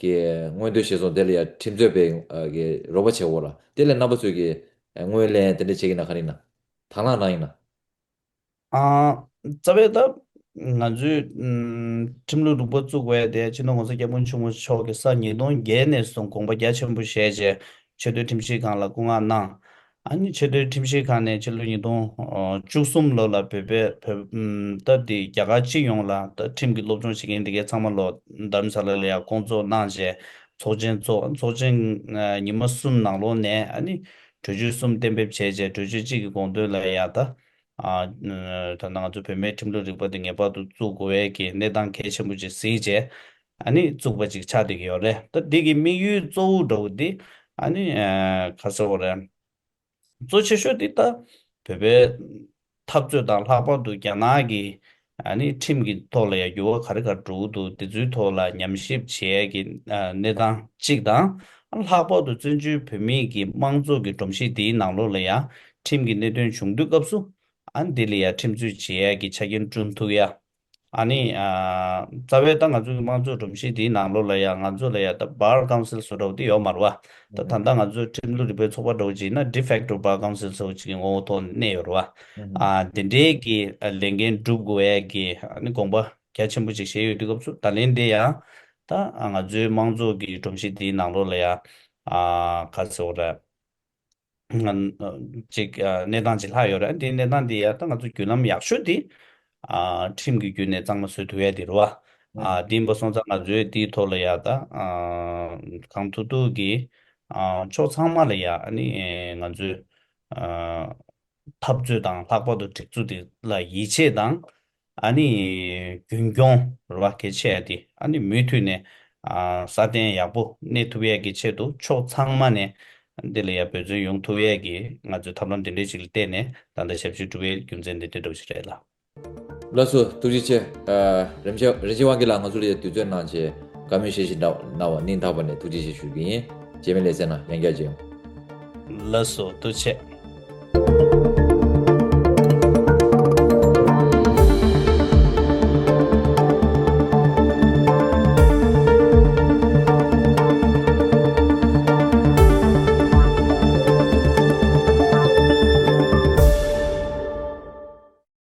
གི་མངོན་འདོད་བཞེས་སོང་། དེ་ལ་ཡ་ཁྲིམས་རྩོད་པའི་ཨ་གི་རོགས་པ་བྱེད་དགོས་ར། དེ་ལ་རྣམ་པ་ཚོས་གི་ཨ་དངུལ་ལེན་དེ་འདྲ་བྱེད་ཀྱི་ན་ག་རེ་ཡིན་ན། དང་བླངས་གནང་ཡིན་ན། ཨ་རྩ་བའི་ད་ང་ཚོའི་ཨམ་ཁྲིམས་ལུགས་རིག་པ་བཙུགས་པའི་དེ་སྤྱི་ནོར་༸གོང་ས་༸སྐྱབས་མགོན་ཆེན་པོ་མཆོག་གིས་ས་ཉིས་སྟོང་བརྒྱད་ནས་བཟུང་དགོངས་པ་རྒྱ་ཆེན་པོ་བཞེས་རྗེས་ཆེས་མཐོའི་ཁྲིམས་ཞིབ་ཁང་ལ་སྐུ་མངགས་གནང་། ཨ་ནི་ཆེས་མཐོའི་ཁྲིམས་ཞིབ་ཁང་ནས་ཕྱི་ལོ་ཉིས་སྟོང་བཅུ་གསུམ་ལོ་ལ་བོད་པའི་བོད་ཨམ་ད་དེ་རྒྱ་གར་སྤྱི་ཡོངས་ལ་ད་ཁྲིམས་ཀྱི་སློབ་སྦྱོང་བྱེད་མཁན་དེ་གའི་ཚང་མ་ལོ་རྡ་རམ་ས་ལ་ལ་ཡ་བསྐོང་ཚོགས་གནང་རྗེས་ཚོགས་ཆེན་ཚོགས་ཚོགས་ཆེན་ཨ་ཉི་མ་གསུམ་ནང་ལོགས་ནས་ཨ་ནི་གྲོས་ཆོད་གསུམ་གཏན་འབེབས་བྱས་རྗེས་གྲོས་ཆོད་གཅིག་གི་དགོངས་དོན་ལ་ཡ་ད། ཨ་ད་ང་ཚོ་བོད་མིའི་ཁྲིམས་ལུགས་རིག་པ་འདི་ངེས་པར་དུ་བཙུགས་དགོས་པའི་གི་གནས་སྟངས་གལ་ཆེན་པོ་ཅིག་གཟིགས་རྗེས་ཨ་ནི་བཙུགས་པ་ཅིག་ཆགས་བསྡད་ཀྱི་ཡོད་རེད། ད་འདི་གི་དམིགས་ཡུལ་གཙོ་བོ་འདྲ་བོ་འདི་ཨ་ནི་ཨ་ག་ཟེར་བ་རེད། གཙོ་ཆེ་ཤོས་འདི་ད་བོད་པའི་འཐབ་རྩོད་དང་ལྷག་པར་དུ་རྒྱ་ནག་གི་ཨ་ནི་ཁྲིམས་ཀྱི་ཐོག་ལ་ཡ་འགྱུར་བ་ག་རེ་ག་རེ་འགྲོ་གི་འདུག་དེ་ཚོའི་ཐོག་ལ་ཉམས་ཞིབ་བྱེད་ཡས་ཀྱི་ཨ་གནས་སྟངས་གཅིག་དང་། ལྷག་པར་དུ་བཙན་བྱོལ་བོད་མིའི་གི་དམངས་གཙོ་གི་སྒྲོམ་གཞི་དེའི་ནང་ལོགས་ལ་ཡ་ཁྲིམས་ཀྱི་གནད་དོན་བྱུང་དུས་སྐབས་སུ་ཨ་འདི་ལ་ཡ་ཁྲིམས་རྩོད་བྱེད་ཡས་ཀྱི་ཆ་རྐྱེན་བསྐྲུན་ཐུབ་ཡ། ཨ་ནི་ཨ་རྩ་བའི་ད་ང་ཚོའི་དམངས་གཙོའི་སྒྲོམ་གཞི་དེའི་ནང་ལོགས་ལ་ཡ་ང་ཚོ་ལ་ཡ་ད་bar council་བཟོ་འདྲ་བོ་དེ་ཡོད་མ་རེད་བ། ད་ད་ལྟ་ང་ཚོའི་ཁྲིམས་ལུགས་རིག་པའི་ཚོགས་པ་འདྲ་བོ་ཅིག་ཡིན་ན་de facto bar council་བཟོ་བོ་ཅིག་གི་ངོ་བོ་ཐོག་གནས་ཡོད་རེད་བ། ཨ་དེ་འདྲའི་གི་ཨ་ལས་འགན་སྒྲུབ་དགོས་ཡ་གི་ཨ་ནི་དགོངས་པ་རྒྱ་ཆེན་པོ་ཅིག་བཞེས་ཡོད་དུས་སྐབས་སུ་ད་ལན་དེ་ཡང་ད་ང་ཚོའི་དམངས་གཙོ་གི་སྒྲོམ་གཞི་དེའི་ནང་ལོགས་ལ་ཡ་ཨ་ག་ཟེར་བ་རེད། ང་ཅིག་ཨ་གནས་སྟངས་ཅིག་ལྷག་ཡོད་རེད། དེ་གནས་སྟངས་དེ་ཡ་ད་ང་ཚོ་བརྒྱུད་ལམ་ཡག་ཤོས་དེ་ཨ་ཁྲིམས་ཀྱི་བརྒྱུད་ནས་གཙང་མ་བཟོ་ཐུབ་ཡ་དེ་རེད་བ། ཨ་དེ་ཡིན་པ་སོང་ཙང་ང་ཚོས་དེའི་ཐོག་ལ་ཡ་ད་ཨ་གང་ཐུབ་ཐུབ་ཀྱིས་ཨ་ཕྱོགས་ཚང་མ་ལ་ཡ་ཨ་ནི་ང་ཚོས་ཨ་འཐབ་རྩོད་དང་ལྷག་པར་དུ་སྒྲིག་འཛུགས་དེ་ལ་ཡིད་ཆེས་དང་། ཨ་ནི་རྒྱུན་སྐྱོང་རེད་བ། གལ་ཆེ་ཡ་དེ་ཨ་ནི་མུ་མཐུད་ནས་ཨ་སྲ་བརྟན་ཡག་པོ་གནས་ཐུབ་ཡས་ཀྱི་ཆེད་དུ་ཕྱོགས་ཚང་མ་ནས་འདི་ལ་ཡ་འབད་བརྩོན་ཡོང་ཐུབ་ཡས་ཀྱི་ང་ཚོའི་ཐབས་ལམ་འདི་འདྲའི་ཞིག་ལ་བརྟེན་ནས་ད་ལྟ་ཞབས་ཞུ་སྒྲུབ་པའི་རྒྱུ་མཚན་འདི་འདྲ་འདྲ་བོ་ཞིག་རེད་ལ། ལགས་སོ། ཐུགས་རྗེ་ཆེ། ཨ་རིན་ཆེན་རིན་ཆེན་དབང་རྒྱལ་ལགས་ང་ཚོ་ལ་ཡ་དུས་ཚོད་གནང་བྱས་བཀའ་མོལ་བཤད་བཞིན་གནང་བ་སྙིང་ཐག་པ་ནས་ཐུགས་རྗེ་ཆེ་ཞུ་གི་ཡིན། རྗེས་མའི་ལེ་ཚན་ནང་ཡང་བསྐྱར་མཇལ་ཡོང་། ལགས་སོ། ཐུགས་རྗེ་ཆེ།